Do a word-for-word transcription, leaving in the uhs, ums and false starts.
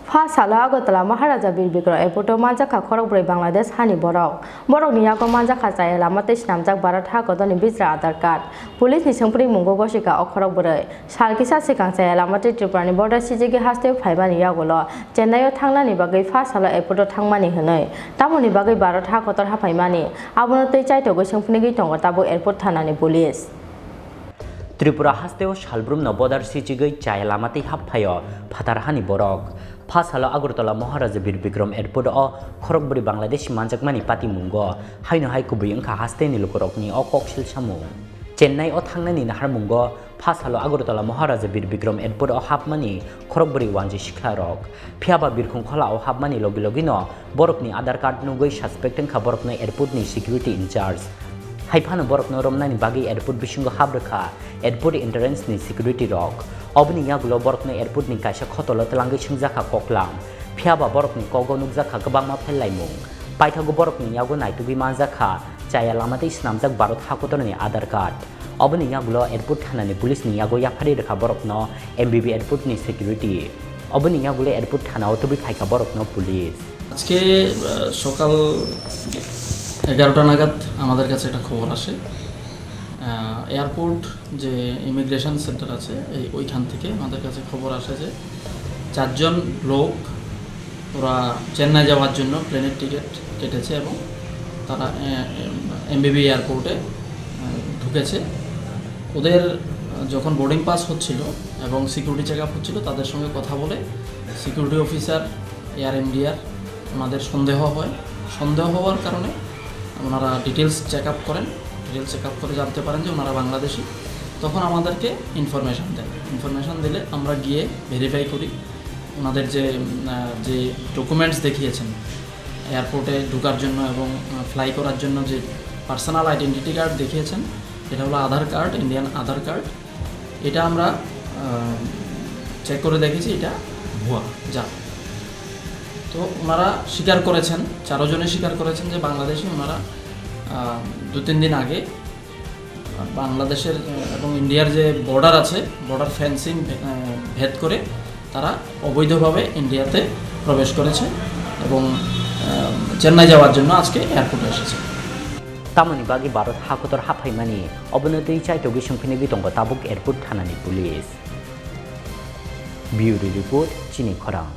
Pha salo Agartala Maharaja Bir Bikram Airport o manjakha khorokbrwi Bangladesh hani borok. Borokni yago manjakha chaya lama tei swnamjak Bharat ha kotorni bijra Aadhaar card. Police ni swngpringmungo gosika o khorokbrwi. Sal kisa swkang chaya lama tei Tripura ni border sijigwi hasteo phaimani yagulo Chennai o thangnani bagwi pha salo airport o thangmani hwnwi. Tamoni bagwi Bharat ha kotor haphaimani. Abono tei chaitogwi swngpringwi tongo tabuk airport thanani police. Tripura hasteo salbrumno border sijigwi chaya lama tei hap phaio phatar hani borok. Pha salo Agartala Maharaja Bir Bikram Airport o khorokbrwi Bangladeshi manjakmani patimungo haino hai kubui wngkha hasteni lukurokni o koksil samung. Chennai o thangnani naharmungo pha salo Agartala Maharaja Bir Bikram Airport o hapmani khorokbrwi wanjwi siklarok. Phiyaba birkhung khola o hapmani logi logino borokni Aadhaar card nugwi suspect wngkha borokno airport ni security in charge. Hai phano borokno romnani bagwi airport bisingo hap rwkha airport entrance ni security rok. Oboni yagulo borokno airport ni kaisa khotolo twlangwi swngjakha koklam. Phiyaba borokni kogo nukjakha kwbangma phellaimung. Paithago borokni yago naitugwi manjakha chaya lama tei swnamjak Bharat hakotorni Aadhaar card. Oboni yagulo airport thanani police ni yago yapharwi rwkha borokno M B B airport ni security. Oboni yagulo airport thanao tubui phaikha borokno police. আজকে আহ, সকাল এগারোটা নাগাদ আমাদের কাছে একটা খবর আসে। আহ, এয়ারপোর্ট যে ইমিগ্রেশন সেন্টার আছে, এই ওইখান থেকে আমাদের কাছে খবর আসে যে চারজন লোক ওরা চেন্নাই যাওয়ার জন্য প্লেনের টিকিট কেটেছে এবং তারা এমবিবি এয়ারপোর্টে আহ, ঢুকেছে। ওদের আহ, যখন বোর্ডিং পাস হচ্ছিল এবং সিকিউরিটি চেক আপ হচ্ছিল, তাদের সঙ্গে কথা বলে সিকিউরিটি অফিসার, এয়ার ইন্ডিয়ার, ওনাদের সন্দেহ হয়। সন্দেহ হওয়ার কারণে ওনারা ডিটেলস চেক আপ করেন। ডিটেলস চেক আপ করে জানতে পারেন যে ওনারা বাংলাদেশি। তখন আমাদেরকে ইনফরমেশন দেন। ইনফরমেশন দিলে আমরা গিয়ে ভেরিফাই করি ওনাদের যে, উম, আহ, যে ডকুমেন্টস দেখিয়েছেন এয়ারপোর্টে ঢোকার জন্য এবং, আহ, ফ্লাই করার জন্য যে পার্সোনাল আইডেন্টিটি কার্ড দেখিয়েছেন, এটা হলো আধার কার্ড, ইন্ডিয়ান আধার কার্ড। এটা আমরা, আহ, চেক করে দেখেছি, এটা ভুয়া, জাল। তো ওনারা স্বীকার করেছেন, চারো জনে স্বীকার করেছেন যে বাংলাদেশি ওনারা, আহ, দু তিন দিন আগে বাংলাদেশের, আহ, এবং ইন্ডিয়ার যে বর্ডার আছে, বর্ডার ফেন্সিং ভে-, আহ, ভেদ করে তারা অবৈধভাবে ইন্ডিয়াতে প্রবেশ করেছে এবং, আহ, চেন্নাই যাওয়ার জন্য আজকে এয়ারপোর্টে এসেছে। Tamoni bagwi Bharat hakotor haphaimani, obono twi chaitogwi swngphinigwi tongo tabuk airport thanani police. Bureau report, Chini Khorang.